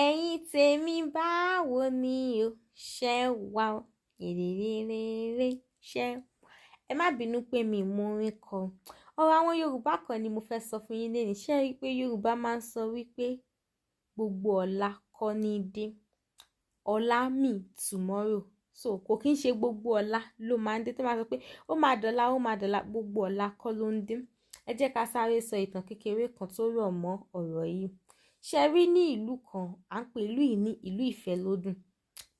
Ẹ̀yin tèmi, báwo ni o ṣe wà o? Èrèrèrèrè ṣe wà. Ẹ má bínú pé mi ò mọ orin kọ. Ọ̀rọ̀ àwọn Yorùbá kan ni mo fẹ́ sọ fún yín lénìí. Ṣé ẹ rí pé Yorùbá máa ń sọ wípé gbogbo ọ̀la kọ́ ní dé. Ọ̀la mean tomorrow. So kò kí ń ṣe gbogbo ọ̀la ló máa ń dé. Tó máa sọ pé ó máa dọ̀la, ó máa dọ̀la, gbogbo ọ̀la kọ́ ló ń dé. Ẹ jẹ́ ká sáré sọ ìtàn kékeré kan tó rọ̀ mọ́ ọ̀rọ̀ yìí. Ṣé ẹ rí ní ìlú kan, à ń pè ìlú yìí ní ìlú Ìfẹ́lódùn.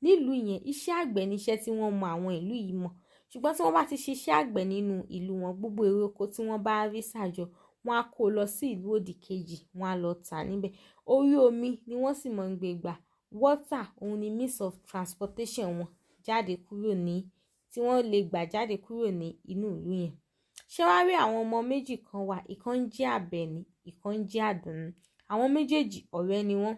Nílùú yẹn, iṣẹ́ àgbẹ̀ ni iṣẹ́ tí wọ́n mọ àwọn ìlú yìí mọ̀. Ṣùgbọ́n tí wọ́n bá ti ṣiṣẹ́ àgbẹ̀ nínú ìlú wọn, gbogbo èrè oko tí wọ́n bá rí ṣàjọ, wọ́n á kó lọ sí ìlú òdì kejì, wọ́n á lọ tà níbẹ̀. Orí omi ni wọ́n sì máa ń gbé gbà. Water òun ni means of transportation wọn jáde kúrò ní, tí wọ́n lè gbà jáde kúrò ní inú ìlú yẹn. Ṣé wàá rí àwọn ọmọ méjì kan wà, ìkan ń jẹ́ Àbẹ̀ní, ìkan ń jẹ́ Àdùnní. Àwọn méjèèjì ọ̀rẹ́ ni wọ́n.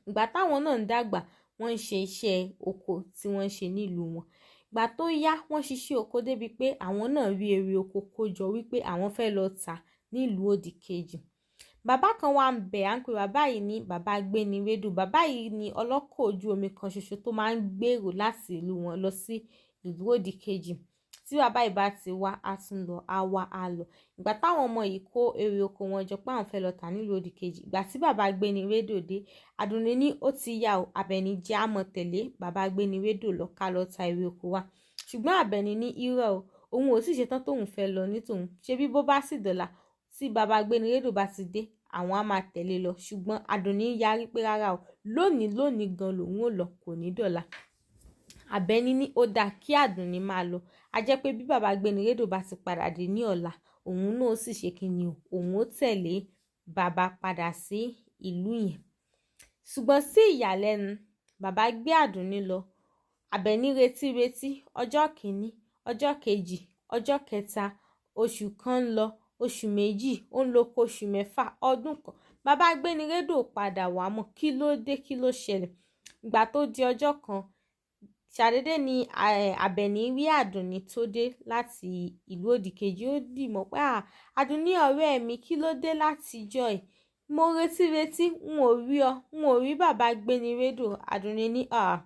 Ìgbà táwọn náà ń dàgbà, wọ́n ń ṣe iṣẹ́ oko tí wọ́n ń ṣe nílùú wọn. Ìgbà tó yá, wọ́n ṣiṣẹ́ oko débi pé àwọn náà rí èrè oko kó jọ wípé àwọn fẹ́ lọ tà nílùú òdì kejì. Bàbá kan wà ń bẹ̀, à ń pè bàbá yìí ní Bàbá Gbénirédò. Bàbá yìí ni ọlọ́kọ̀ ojú omi kan ṣoṣo tó máa ń gbèrò láti ìlú wọn lọ sí ìlú òdì kejì. Tí bàbá yìí bá ti wá, á tún lọ, á wá, á lọ. Ìgbà táwọn ọmọ yìí kó èrè oko wọn jọ pé àwọn fẹ́ lọ tà nílùú òdì kejì. Ìgbà tí bàbá Gbénirédò dé, Àdùnní ní ó ti yá o, Àbẹ̀ní jẹ́ á mọ̀ tẹ̀lé bàbá Gbénirédò lọ ká lọ ta èrè oko wa. Ṣùgbọ́n Àbẹ̀ní ní irọ́ o, òun ò sì ṣetán tóun fẹ́ lọ ní tòun. Ṣé bí bó bá sì dọ̀la, tí bàbá Gbénirédò bá ti dé, àwọn á máa tẹ̀lé lọ. Ṣùgbọ́n Àdùnní yarí pé rárá o, lónìí lónìí gan lòun ó lọ, kò ní dọ̀la. Àbẹ̀ní ní ó dáa kí Àdùnní máa lọ. A jẹ́ pé bí bàbá Gbénirédò bá ti padà dé ní ọ̀la, òun náà ó sì ṣe kíni o, òun ó tẹ̀lé bàbá padà sí ìlú yẹn. Ṣùgbọ́n sí ìyàlẹ́nu, bàbá gbé Àdùnní lọ. Àbẹ̀ní retí retí ọjọ́ kìíní, ọjọ́ kejì, ọjọ́ kẹta, oṣù kan ń lọ, oṣù méjì, ó ń lọ oko oṣù mẹ́fà, ọdún kan. Bàbá Gbénirédò padà wá mọ̀. Kí ló dé, kí ló ṣẹlẹ̀? Ìgbà tó di ọjọ́ kan, ṣàdédé ni Àbẹ̀ní rí Àdùnní tó dé láti ìlú òdì kejì. Ó dì mọ́ pé, "À, Àdùnní ọ̀rẹ́ mi, kí ló dé láti ọjọ́ yìí? Mo retí retí, n ò rí ọ, n ò rí bàbá Gbénirédò." Àdùnní ní, "À,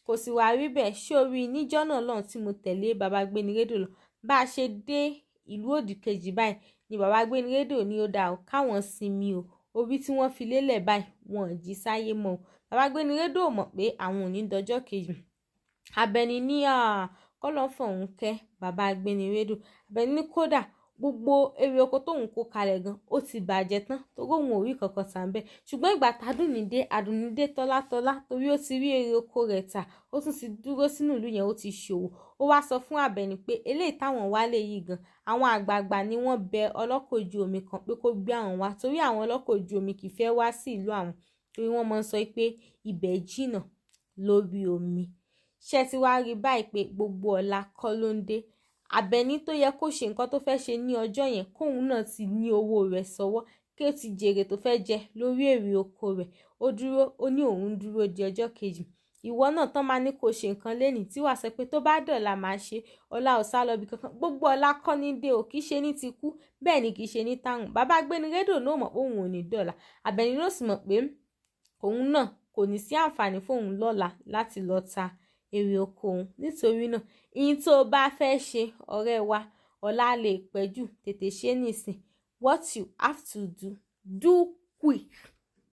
kò sì wá rí bẹ́ẹ̀. Ṣé o rí níjọ́ náà lọ́hùn tí mo tẹ̀lé bàbá Gbénirédò lọ? Bá ṣe dé ìlú òdì kejì báyìí ni bàbá Gbénirédò ní ó dáa o, káwọn sinmi o. Orí tí wọ́n fi lélẹ̀ báyìí, wọ́n ò jí sáyé mọ́ o. Bàbá Gbénirédò ò mọ̀ pé àwọn ò ní dọjọ́ kejì." Àbẹ̀ní ní, "À, kọ́lọ́hun fọ̀run kẹ́ bàbá Gbénirédò." Àbẹ̀ní ní kódà gbogbo èrè oko tóun kó kalẹ̀ gan, ó ti bàjẹ́ tán torí òun ò rí kankan tà ńbẹ̀. Ṣùgbọ́n ìgbà tádùnní dé, Àdùnní dé tọ́látọ́lá torí ó ti rí èrè oko rẹ̀ tà, ó tún ti dúró sínú ìlú yẹn, ó ti ṣòwò. Ó wá sọ fún Àbẹ̀ní pé eléyìí táwọn wá lé yìí gan, àwọn àgbààgbà ni wọ́n bẹ ọlọ́kọ̀ ojú omi kan pé kó gbé àwọn wá torí àwọn ọlọ́kọ̀ ojú omi kì í fẹ́ wá sí ìlú àwọn torí wọ́n máa ń sọ pé ibẹ̀ jìnnà lórí omi. Ṣé ẹ ti wá rí báyìí pé gbogbo ọ̀la kọ́ ló ń dé? Àbẹ̀ní tó yẹ kó ṣe nǹkan tó fẹ́ ṣe ní ọjọ́ yẹn, kóun náà ti ní owó rẹ̀ sọ́wọ́, kí ó ti jèrè tó fẹ́ jẹ lórí èrè oko rẹ̀. Ó dúró, ó ní òun dúró di ọjọ́ kejì. Ìwọ náà tán máa ní kó ṣe nǹkan lénìí tí wàá sọ pé tó bá dọ̀la máa ṣe, ọ̀la ò sá lọ bí kankan. Gbogbo ọ̀la kọ́ ní dé o, kì í ṣe ní ti kú, bẹ́ẹ̀ ni kì í ṣe ní tàrùn. Bàbá Gbénirédò náà mọ̀ pé òun ò ní dọ̀la. Àbẹ̀ní ló sì mọ̀ pé òun náà kò ní sí àǹfààní fún òun lọ́la láti lọ ta èrè oko òun. Nítorí náà, ìyìn tó o bá fẹ́ ṣe, ọ̀rẹ́ wa, ọ̀la lè pẹ́ jù, tètè ṣe nísìn. What you have to do, do quick.